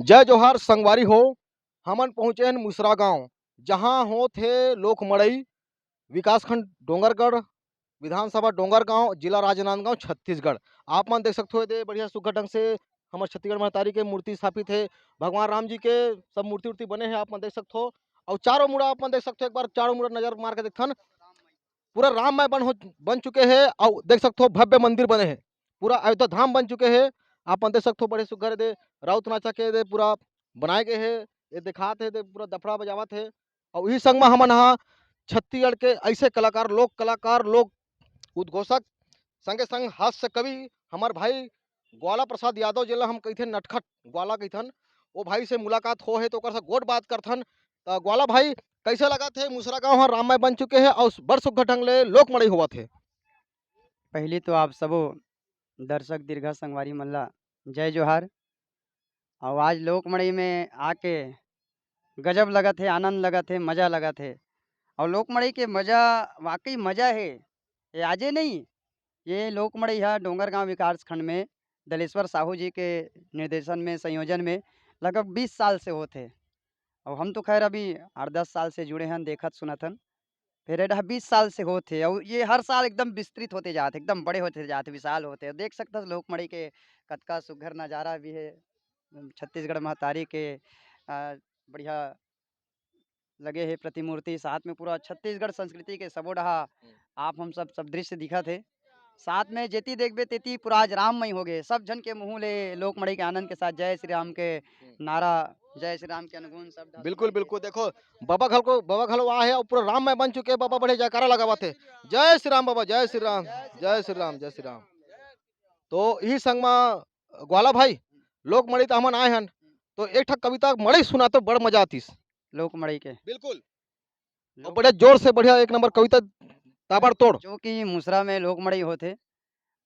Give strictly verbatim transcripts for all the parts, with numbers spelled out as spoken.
जय जोहार संगवारी हो, हमन पहुँचे हन मुसरा गांव, जहां होत हे लोक मड़ई, विकासखंड डोंगरगढ़, विधानसभा डोंगरगांव, जिला राजनांदगांव, छत्तीसगढ़। आप मन देख सकथो, एदे बढ़िया सुघर ढंग से हमर छत्तीसगढ़ महतारी के मूर्ति स्थापित हे, भगवान राम जी के सब मूर्ति उर्ति बने हे, आप मन देख सकथो। अउ चारों मुड़ा आप मन देख सकथो, एक बार चारों मुड़ा नजर मार के देखथन, पूरा राममय बन हो, बन चुके हे। अउ देख सकथो, भव्य मंदिर बने हे, पूरा अयोध्या धाम बन चुके हे। आप मन देख सकथो, बड़े सुघर एदे राउत नाचा के एदे पूरा बनाए गए हे, ये दिखात हे, एदे पूरा दफड़ा बजावत हे। अउ इही संग म हमन ह छत्तीसगढ़ के ऐसे कलाकार, लोक कलाकार, लोक उद्घोषक, संगे संग हास्य कवि हमर भाई ग्वाला प्रसाद यादव, जेला हम कहिथन नटखट ग्वाला कहिथन, वो भाई से मुलाकात हो हे, तो ओकर से गोठ बात करथन। त ग्वाला भाई, कैसे लगत हे, मुसरा गांव ह राममय बन चुके हे अउ बड़ सुघर ढंग ले लोक मड़ई होवत हे? पहली तो आप सबो दर्शक दीर्घा संगवारी मन ला जय जोहार। अउ आज लोक मड़ई में आके गजब लगत हे, आनंद लगत हे, मजा लगत हे। अउ लोक मड़ई के मजा वाकई मजा हे, ये आजे नहीं, ये लोक मड़ई ह डोंगरगांव विकास खंड में दलेश्वर साहू जी के निर्देशन में, संयोजन में लगभग बीस साल से होत हे। अउ हम तो खैर अभी आठ दस साल से जुड़े हन, देखत सुनत हन। फिर एडा बीस साल से होत हे, अउ ये हर साल एकदम विस्तृत होते जात हे, एकदम बड़े होते जात हे, विशाल होते हे। देख सकथस लोक मड़ई के कतका सुघर नजारा भी हे। छत्तीसगढ़ महतारी के, अ, बढ़िया लगे हे प्रतिमूर्ति, साथ में पूरा छत्तीसगढ़ संस्कृति के सबो डहा हम्म। आप हम सब, सब दृश्य दिखत हे। साथ में जेती देखबे तेती पूरा आज राममय हो गए। सब झन के मुंह ले लोक मड़ई के आनंद के साथ जय श्री राम के हम्म। नारा, जय श्री राम के अनुगुण सब ढा बिल्कुल, सुनाई बिल्कुल। देत। देखो, बाबा घल को, बाबा घलो आ हे अउ पूरा राममय बन चुके हे। बाबा बड़े जयकारा लगावत हे, "जय श्री राम बाबा, जय श्री राम, जय श्री राम, जय श्री राम।" तो इही संग म ग्वाला भाई, लोक मड़ई त हमन आए हन, तो एक ठक कविता मड़ई सुना तो बड़ मजा आतिस। लोक मड़ई के। बिल्कुल। अउ लोक बड़े जोर से, बढ़िया, एक नंबर कविता, ताबड़तोड़। जो कि मुसरा में लोक मड़ई होथे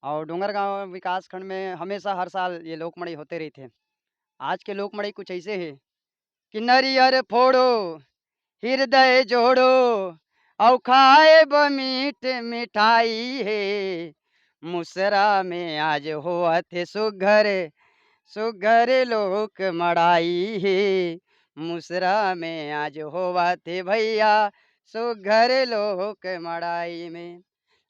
अउ डोंगरगांव विकास खंड में हमेशा हर साल ये लोक मड़ई होते रहिथे। आज के लोक मड़ई कुछ ऐसे हे कि नरियर फोड़ो, हृदय जोड़ो, अउ खाए ब मीठ मिठाई हे। मुसरा में आज होवत हे सुघर, सुघर लोक मड़ई हे। मुसरा में आज होवत हे भैया, सुघर लोक मड़ई में।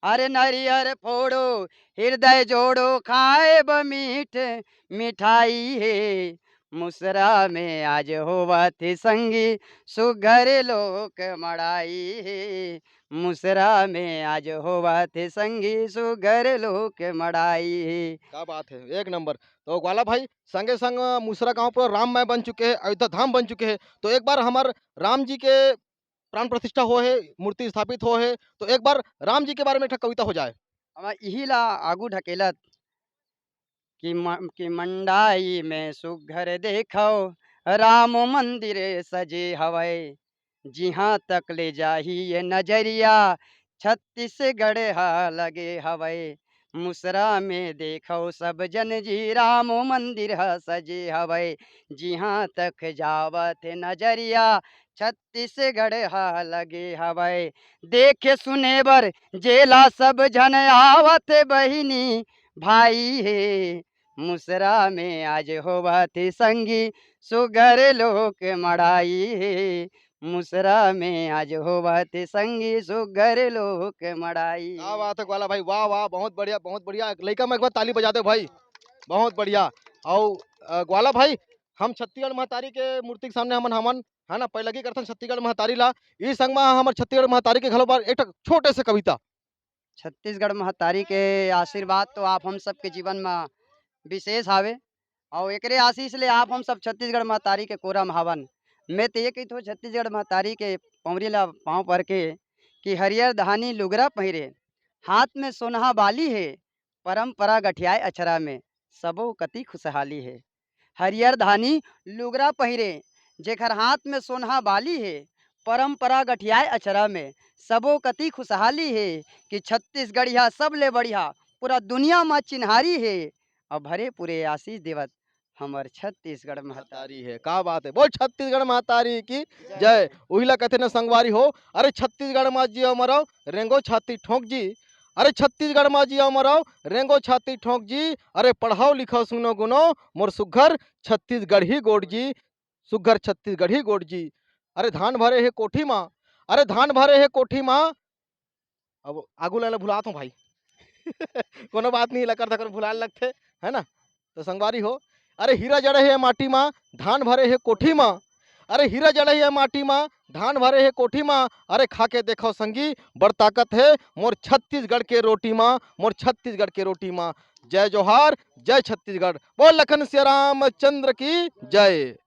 अरे नरियर फोड़ो, हृदय जोड़ो, खाए ब मीठ मिठाई हे। मुसरा में आज होवत हे संगी, सुघर लोक मड़ई हे। मुसरा में आज होवत हे संगी, सुघर लोक मड़ई हे। क्या बात है, एक नंबर। तो ग्वाला भाई, संगे संग मुसरा गांव पूरा राममय बन चुके हे, अयोध्या धाम बन चुके हे। तो एक बार हमर राम जी के प्राण प्रतिष्ठा हो हे, मूर्ति स्थापित हो हे, तो एक बार राम जी के बारे में एक ठा कविता हो जाए। अब इही ला आगू ढकेलत कि म-, कि मंडाई में सुघर देखव, राम मंदिर सजे हवय। जिहाँ तक ले जाही ये नजरिया, छत्तीसगढ़ ह लगे हवय। मुसरा में देखव सब जन जी, राम मंदिर ह सजे हवय। जिहाँ तक जावत हे नजरिया, छत्तीसगढ़ ह लगे हवय। देखे सुने बर जेला सब झन आवत बहिनी भाई हे। मुसरा में आज होवत हे संगी, सुघर लोक मड़ाई हे। मुसरा में आज होवत हे संगी, सुघर लोक मड़ाई। क्या बात है ग्वाला भाई, वाह, वाह, बहुत बढ़िया, बहुत बढ़िया। लइका में एक बार ताली बजा दे भाई, बहुत बढ़िया। अउ, अ, ग्वाला भाई, हम छत्तीसगढ़ महतारी के मूर्ति के सामने हमन, हमन, है ना, पैलगी करथन छत्तीसगढ़ महतारी ला। ई संग मा हमर छत्तीसगढ़ महतारी के घलो बर एक ठक छोटे से कविता। छत्तीसगढ़ महतारी के आशीर्वाद तो आप हम सबके जीवन म विशेष हावे, अउ एकरे आशीष ले आप हम सब छत्तीसगढ़ महतारी के कोरा म हावन। मैं तो ये कहिथों, छत्तीसगढ़ महतारी के पौंरी ला पाँव पर के कि हरियर धानी लुगरा पहिरे, हाथ में सोनहा बाली हे, परंपरा गठियाए अचरा में, सबो कति खुशहाली हे। हरियर धानी लुगरा पहिरे, जेखर हाथ में सोनहा बाली हे, परंपरा गठियाए अचरा में, सबो कति खुशहाली हे कि छत्तीसगढ़िया सबले बढ़िया, पूरा दुनिया म चिन्हारी हे। अउ भरे पूरे आशीष देवत हमर छत्तीसगढ़ महतारी। महतारी हे, का बात हे, बोल छत्तीसगढ़ महतारी की जय। जय। उही ला कथे न संगवारी हो, अरे छत्तीसगढ़ मा जियो मरो, रेंगो छाती ठोंक जी, अरे छत्तीसगढ़ मा जियव मरव, रेंगो छाती ठोंक जी। अरे पढ़व लिखव सुनो गुनो, मोर सुघर छत्तीसगढ़ी गोठ जी, सुघर छत्तीसगढ़ी गोठ जी। अरे धान भरे हे कोठी मा, अरे धान भरे हे कोठी मा। अब आगू लाइन ला भुलात हूँ भाई। कोनो बात नहीं, लकर धकर भुलाए लगथे, है ना? तो संगवारी हो, अरे हीरा जड़े हे माटी मा, धान भरे हे कोठी मा। अरे हीरा जड़े हे माटी मा, धान भरे हे कोठी मा। अरे खा के देखव संगी, बड़ ताकत हे मोर छत्तीसगढ़ के रोटी मा, मोर छत्तीसगढ़ के रोटी मा। जय जोहार, जय छत्तीसगढ़। बोल लखन सिया रामचंद्र की जय।